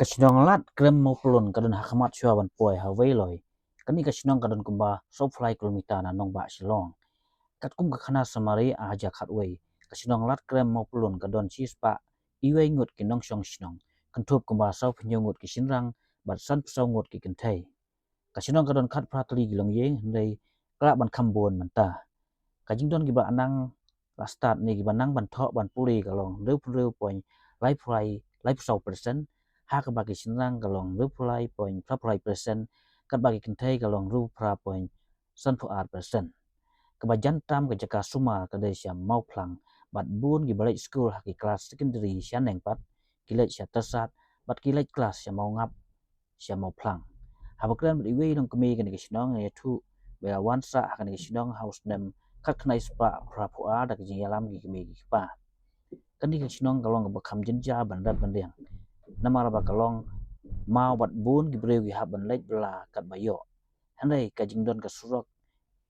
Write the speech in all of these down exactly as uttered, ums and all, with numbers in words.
Ka shnong Lad Krem Mawpyllun ka don ha khmat shuwa ban poi ha Veiloi. Kane ka shnong ka don kumba sawphew lai kilometer na nongbah Shillong. Katkum ka khana samari a hajar khatwei, ka shnong Lad Krem Mawpyllun ka don shispah iwei ngut ki nongshong shnong, kynthup kumba sawphew hynñiew ngut ki shynrang bad sanphew saw ngut ki kynthei. Ka shnong ka don khatphra tylli ki longïing, hynrei ka lah ban kham bun mynta. Ka jingdon kiba nang la stad ne kiba nang ban thoh ban pule ka long hynriewphew hynriew point laiphew lai, laiphew saw percent, ha kaba ki shynrang ka long hynriewphew lai point phraphew lai percent, katba ki kynthei ka long hynriewphew phra point sanphew ar percent. Kaba jan tam ka jaka sumar ka dei sha Mawphlang, bad bun kiba leit skul ha ki klas secondary shaneng pat ki leit sha Tyrsad, bad ki leit klas sha Mawngap, sha Mawphlang. Haba kren bad iwei i longkmie kane ka shnong, ngi ïathuh ba la wan sah ha kane ka shnong ha u snem khatkhyndai spah phraphew ar da ka jingïalam ki kmie ki kpa. Kane ka shnong ka long kaba kham jynjar ban rep ban riang, namar ba ka long maw bad bun ki briew ki hap ban leit bylla katba ïoh. Hynrei ka jingdon ka surok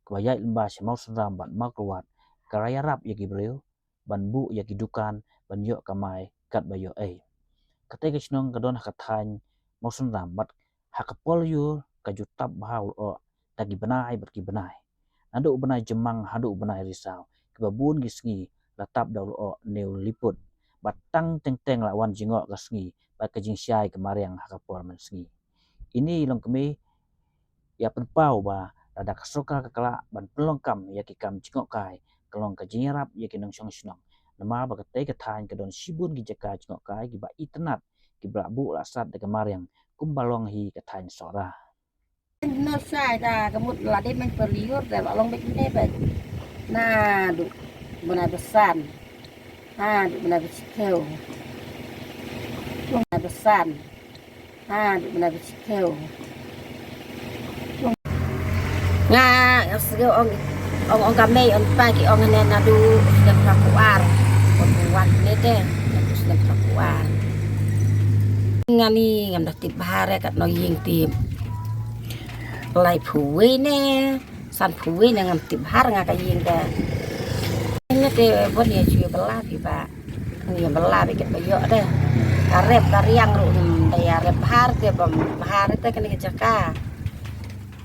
kaba ïaid lyngba sha Mawsynram bad Mawkyrwat ka la ïarap ïa ki briew ban buh ïa ki dukan ban ïoh kamai katba ïoh ei. Katei ka shnong ka don ha ka thaiñ Mawsynram bad ha ka por lyiur ka ju tap bha u lyoh da ki bnai bad ki bnai. Naduh u bnai Jymmang haduh u bnai Risaw, kiba bun ki sngi la tap da u lyoh ne u liput. Bad tang teng teng la wan jngoh ka sngi bad ka jingshai ka mariang ha ka por mynsngi. Ine i longkmie ïa pynpaw ba lada ka sorkar ka lah ban pynlong kam ïa ki kam jngohkai, ka long ka jingïarap ïa ki nongshong shnong. Namar ba katei ka thaiñ ka don shibun ki jaka jngohkai kiba itynnad, kiba la buh la sat da ka mariang, kumba long hi ka thaiñ Sohra. No shai da ka mut la dei man per lyiur da la long beit ne beit. Naduh bnai ba san haduh bnai ba shiphew. Bnai ba san haduh bnai ba shiphew. Nga, nga sngewbha ong, ong, ong ka mei ong pa ki ong ne naduh snem phraphew ar. Ong wan ne te naduh snem phraphew ar. Nga ni ngam da tip bha re katno ïing tip. Laiphew wei ne sanphew wei ne ngam tip bha re nga ka ïing te. Nga te bon ïa shu ïa bylla phi ba. Ïa bylla beit katba ïoh de. Ka rep ka riang ruh ngim da ïa rep bha re te bym bha re te kane ka jaka.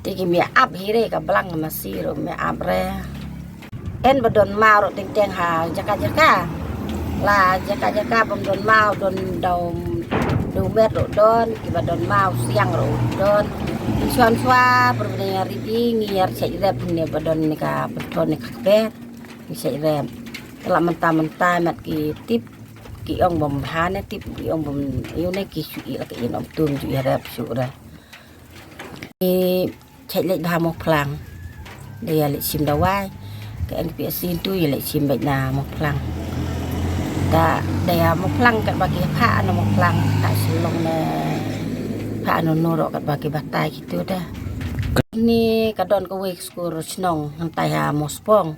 Te kim ïa ap hi re ka blang ka masi ruh kim ïa ap re. Yn ba don maw ruh teng teng ha jaka jaka. La jaka jaka bym don maw don daw, daw met ruh don, kiba don maw siang ruh don. Shuwa shuwa pyrthei ïa rit i ngi ïa shait rep ne ba don ne ka pynthon ne ka kper. Ngi shait rep. Te la mynta mynta mat ki tip ki ong bym bha ne tip ki ong bym ïoh ne ki shu i la ka in ong tum shu ïa rep shu re. Ngi shait leit bha Mawphlang. Da ïa leit shim dawai. Ka N P S C tu ïa leit shim beit na Mawphlang. Da da ïa Mawphlang katba ki phah na Mawphlang ta Shillong ne phah na Nurok katba ki batai kitu da. Ni ka don kawei ka skur shnong hangtai ha Mawspong.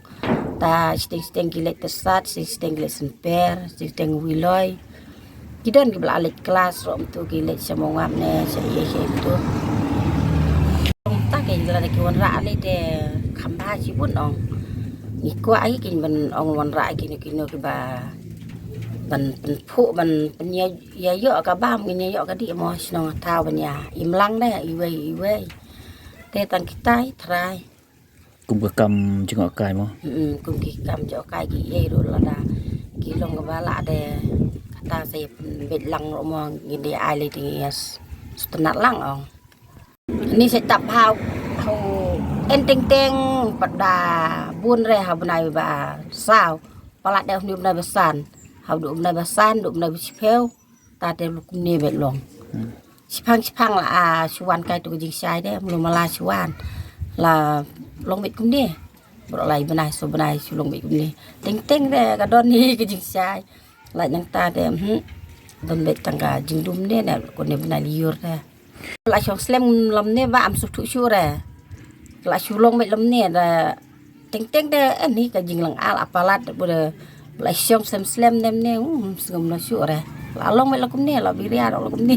Ta shiteng shiteng ki leit Tyrsad, shiteng shiteng ki leit Symper, shiteng shiteng Veiloi. Ki don kiba la leit klas ruh mynta ki leit sha Mawngap ne sha ïa sha mynta. Mynta ki la da ki wanrah lei te kham bha shibun ong. Ngi kwah ïa ki ban ong wanrah ïa kino kino kiba ban pynphuh ban pynïa ïa ïoh ka bam ngin ïa ïoh ka dih mo shnong thaw ban ïa im lang de iwei iwei. Te tang kita i trai. Kum ka kam jngohkai mo. Mm, kum ki kam jngohkai ki ei ruh lada ki long kaba lah de kata sa ïa pynbeit lang ruh mo ngin dei ai lei te ngi ïa sngewtynnat lang ong. Ni sa tap ha u en teng teng pat da bun re ha bnai ba saw. Palat de u bnai ba san. Ha u bnai ba san, u bnai ba shiphew. Ta te lu kumne beit long. Hmm. Shiphang shiphang la a shu wan kai tu ka jingshai de mlu mala shu wan. La long beit kumne. Bro lai bnai so bnai shu long beit kumne. Teng teng de ka don hi ka jingshai. La nang ta de hmm. Don beit tang ka jingdum ne ne ko ne bnai liur de. La shong slem lam ne ba am su thu shu re. La shu long beit lam ne da Teng teng de en hi ka jinglang al a palat bu de la shong slem slem dem ne um sngam na shu re. La long me la kumne la biria la kumne.